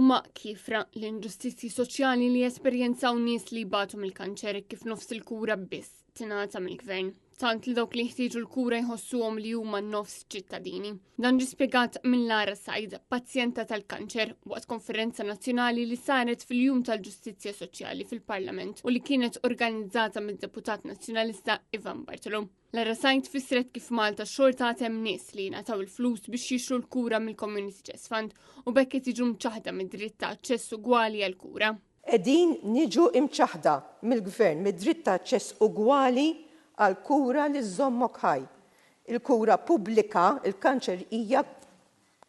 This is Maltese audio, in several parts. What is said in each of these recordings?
Huma kiefra l-inġustizzji soċjali li jesperjenzaw nies li jbatu mill-kanċer kif nofs il-kura biss tingħata mill-gvern. Tant li dawk li jħtieġu l-kura jħossuhom li huma nofs ċittadini. Dan ġie spjegat minn Lara Said, pazjenta tal-kanċer, waqt konferenza nazzjonali li saret fil-Jum tal-Ġustizzja Soċjali fil-Parlament u li kienet organizzata mid-deputat nazzjonalista Ivan Bartolo. Lara Said fissret kif Malta xorta għad hemm nies li jingħataw il-flus biex jixtru l-kura mill-Community Chest Fund u b'hekk qed jiġu mċaħħda mid-dritt ta' aċċess ugwali għall-kura. Qegħdin niġu imċaħħda mill-Gvern mid-dritt ta' aċċess ugwali għall-kura li żżommok ħaj. Il-kura pubblika, il-kanċer hija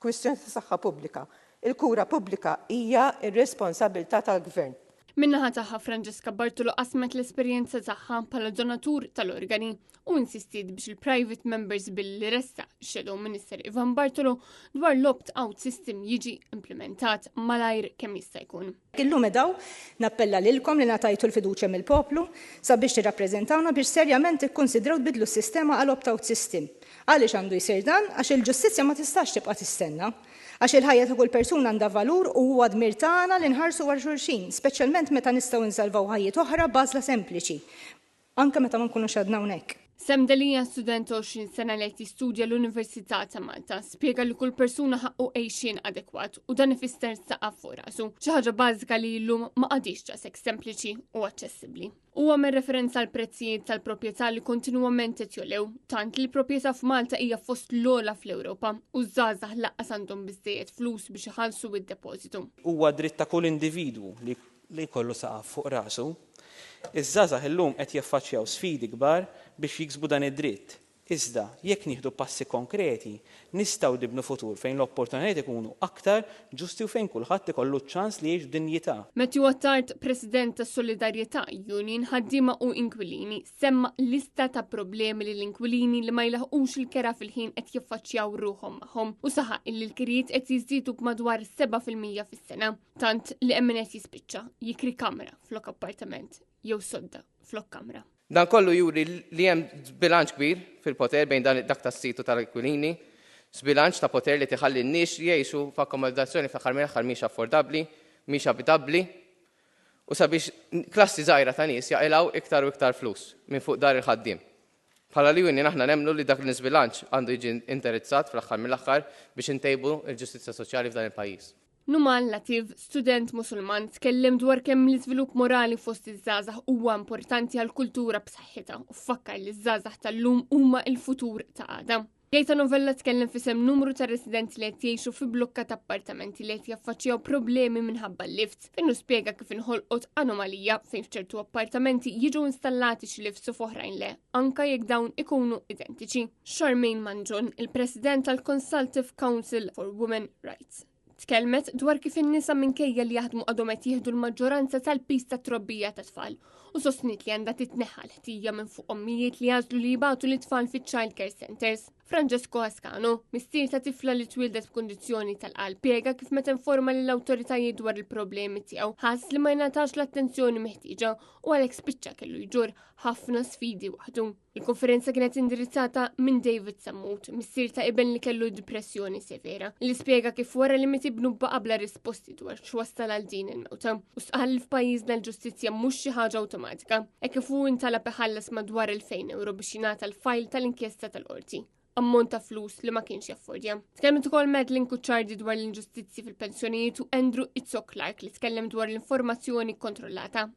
Kwistjoni ta' saħħa pubblika. Il-kura pubblika hija r-responsabilità tal-Gvern. Min-naħa tagħha Francesca Bartolo qasmet l-esperjenza tagħha bħala donatur tal-organi u insistiet biex il-Private Members Bill li ressaq Shadow Minister Ivan Bartolo dwar l-opt-out system jiġi implimentat malajr kemm jista' jkun. Illum qed hawn nappella lilkom li ngħatajtu l-fiduċja mill-poplu sabiex tirrappreżentawna biex serjament tikkunsidraw tbiddlu s-sistema għal opt-out system. Għaliex għandu jsir dan? Għax il-ġustizzja ma tistax tibqa' tistenna. Għax il-ħajja ta' kull persuna għandha valur u huwa dmir tagħna li nħarsu wara xulxin, speċjalment meta nistgħu nsalvaw ħajjiet oħra b'għażla sempliċi. Anke meta ma nkunux għadna hawnhekk. Sam Delia, student ta' 20 sena li qed jistudja l-Università ta' Malta, spjega li kull persuna ħaqqu għejxien adekwat u dan ifisser saqaf fuq rasu, xi ħaġa bażika li llum ma għadhiex daqshekk sempliċi u aċċessibbli. Huwa għamel referenza għal prezzijiet tal-proprjetà li kontinwament qed jogħlew, tant li l-proprjetà f'Malta hija fost l-ogħla fl-Ewropa u ż-żgħażagħ lanqas għandhom biżżejjed flus biex iħallsu d-depożitu. Huwa dritt ta' kull individwu li li jkollu saqaf fuq rasu. Iż-żgħażagħ illum qed jaffaċċjaw sfidi kbar biex jiksbu dan id-dritt. Iżda, jekk nieħdu passi konkreti, nistgħu nibnu futur fejn l-opportunitajiet ikunu aktar ġusti u fejn kulħadd ikollu ċ-ċans li jgħix b'dinjità. Matthew Attard, President ta' Solidarjetà Union Ħaddiema u Inkwilini, semma lista ta' problemi li l-inkwilini li ma jlaħqux il-kera fil-ħin qed jiffaċċjaw ruħhom magħhom u saħaq illi l-kirjiet qed jiżdiedu b'madwar 7% fis-sena. Tant li hemm min qed jispiċċa jikri kamra flok appartament jew sodda flok kamra. Dan kollu juri li hemm żbilanċ kbir fil-poter bejn dan dak tas-sid u tal-inkwilini, żbilanċ ta' poter li tiħalli n-nies jgħixu f'akkomodazzjoni fl-aħħar mill-aħħar mhix affordabbli, mhix abitabbli, u sabiex klassi żgħira ta' nies jaqilgħu iktar u iktar flus minn fuq dar il-ħaddiem. Bħala l-Union aħna nemmnu li dak l-iżbilanċ għandu jiġi indirizzat fl-aħħar mill-aħħar biex intejbu l-ġustizzja soċjali f'dan il-pajjiż. Numan Latif, student Musulman, tkellem dwar kemm l-iżvilupp morali fost iż-żgħażagħ huwa importanti għal kultura b'saħħitha u fakkar li ż-żgħażagħ tal-lum huma l-futur ta' għada. Gaetano Vella tkellem f'isem numru ta' residenti li qed jgħixu fi blokka ta' appartamenti li qed jaffaċċjaw problemi minħabba l-lifts, fejn hu spjega kif inħolqot anomalija fejn f'ċertu appartamenti jiġu installati xi lifts u f'oħrajn le, anka jekk dawn ikunu identiċi. Charmaine Mangion, il-President tal-Consultative Council for Women Rights, tkellmet dwar kif in-nisa minkejja li jaħdmu għadhom qed jieħdu l-maġġoranza tal-piż tat-trobbija tat-tfal u sostniet li għandha titneħħa l-ħtija minn fuq ommijiet li jagħżlu li jibgħatu lit-tfal fiċ-child care centers. Francesco Ascano, missier ta' tifla li twieldet b'kundizzjoni tal-qalb, spjega kif meta informa lill-awtoritajiet dwar il-problemi tiegħu ħass li ma jingħatax l-attenzjoni meħtieġa u għalhekk spiċċa kellu jġorr ħafna sfidi waħdu. Il-konferenza kienet indirizzata minn David Sammut, missier ta' iben li kellu depressjoni severa, li spjega kif wara li miet ibnu baqa' bla risposti dwar x'wassal għal din il-mewta. U stqarr li f'pajjiżna l-ġustizzja mhux xi ħaġa awtomatika, hekk kif hu intalab iħallas madwar 2000 euro biex jingħata l-fajl tal-inkjesta tal-qorti ammont ta' flus li ma kienx jaffordja. Tkellmet ukoll Madeline Cucciardi dwar l-inġustizzji fil-pensjonijiet u Andrew Izzo Clark li tkellem dwar l-informazzjoni kontrollata.